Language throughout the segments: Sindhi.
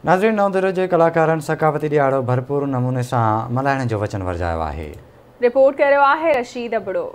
ناظرين نئون ديرو جي ڪلاڪارن ثقافتي ڏهاڙو ڀرپور نموني سان ملهائڻ جو وچن ورجايو آهي. رپورٽ ڪري رهيو آهي رشيد ابڙو.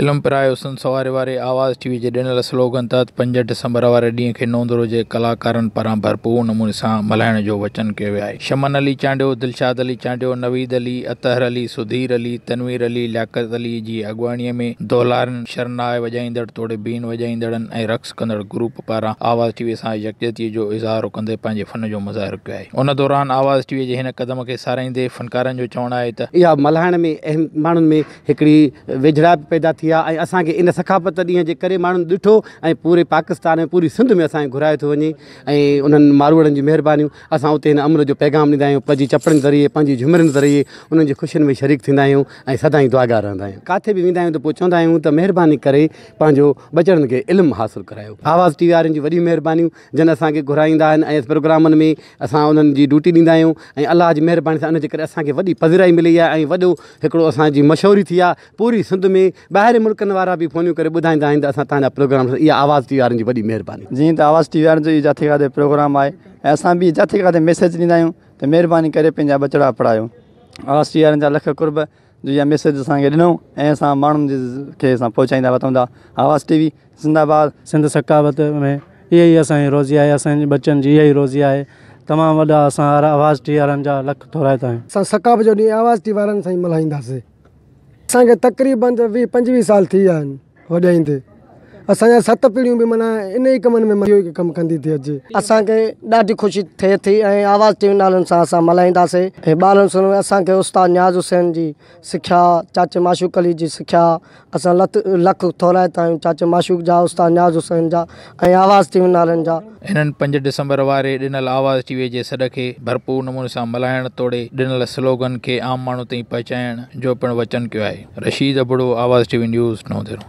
علم پرايو سنڌ سنواري واري آواز ٽي وي جي ڏنل سلوگن تحت 5 ڊسمبر واري ڏينهن کي نئون ديرو جي ڪلاڪارن پاران ڀرپور نموني سان ملهائڻ جو وچن ڪيو ويو آهي. شمن علي چانڊيو، دلشاد علي چانڊيو، نويد علي، اطهر علي، سڌير علي، تنوير علي، لياقت علي جي اڳواڻي ۾ دهلارين، شرناء وڄائيندڙ توڙي بين وڄائيندڙن ۽ رقص ڪندڙ گروپ پاران آواز ٽي وي سان يڪجهتي جو اظهارو ڪندي پنهنجي فن جو مظاهرو ڪيو آهي. ان دوران آواز ٽي وي جي هن قدم کي ساراهيندي فنڪارن جو چوڻ آهي ته. اها ملهائڻ ۾ اهم ماڻهن ۾ هڪڙي ويجهڙائپ پيدا ٿي آهي ۽ اسان کي ان ثقافت ڏينهن جي ڪري ماڻهن ڏٺو ۽ پوري پاڪستان ۽ پوري سنڌ ۾ اسان کي گهرايو ٿو وڃي ۽ انهن ماروئڙن جون مهربانيون اسان اتي هن امن جو پيغام ڏيندا آهيون پنهنجي چپڙين ذريعي پنهنجي جهمرين ذريعي انهن جي خوشين ۾ شريڪ ٿيندا آهيون ۽ سدائين دعاگا رهندا آهيون ڪاٿي به ويندا آهيون ته پوء چوندا آهيون ته مهرباني ڪري پنهنجو ٻچڙن کي علم حاصل ڪرايو آواز ٽي وي وارن جون وڏيون مهربانيون جن اسان کي گهرائيندا آهن ۽ پروگرامن ۾ اسان انهن جي ڊيوٽي ڏيندا آهيون ۽ الله جي مهرباني سان ان جي ڪري اسان کي وڏي پذيرائي ملي آهي ۽ وڏو هڪڙو اسان جي مشهوري ٿي آهي پوري سنڌ ۾ ٻاهرين ملڪن وارا به فونيون ڪري ٻڌائيندا آهن ته اسان توهان جا پروگرام اها آواز ٽي وي وارن جي وڏي مهرباني. جيئن ته آواز ٽي وي وارن جو اهو جاٿي ڪاٿي پروگرام آهي ۽ اسان به جاٿي ڪاٿي ميسيج ڏيندا آهيون ته مهرباني ڪري پنهنجا ٻچڙا پڙهايو آواز ٽي وي وارن جا لک قرب جو اها ميسيج اسان کي ڏنو ۽ اسان ماڻهن جي کي اسان پهچائيندا وتون ٿا آواز ٽي وي زنده باد. سنڌ ثقافت ۾ اها ئي اسان جي روزي آهي اسان جي ٻچن جي اها ئي روزي آهي تمام وڏا اسان آواز ٽي وي وارن جا لک ٿورائتا آهيون. اسان ثقافت جو ڏينهن آواز ٽي وي وارن سان ئي ملهائينداسين. اسان کي تقريبن 20 25 سال ٿي ويا آهن وڄائيندي. اسان جا ست پيڙهيون به معنيٰ ان ئي ڪمن ۾ اهو ئي ڪم ڪندي ٿي اچي. اسان کي ڏاڍي خوشي ٿئي ٿي ۽ آواز ٽي وي نالن سان اسان ملهائينداسين ۽ ٻارن سان اسان کي استاد نياز حسين جي سکيا چاچي معشوق علي جي سکيا اسان لت لک ٿورائتا آهيون چاچي معشوق جا استاد نياز حسين جا ۽ آواز ٽي وي نالن جا. هنن 5 ڊسمبر واري ڏنل آواز ٽي وي جي سڏ کي ڀرپور نموني سان ملهائڻ توڙي ڏنل سلوگن کي عام ماڻهو تائين پهچائڻ جو پڻ وچن ڪيو آهي. رشيد ابڙو، آواز ٽي وي نيوز، نئون ديرو.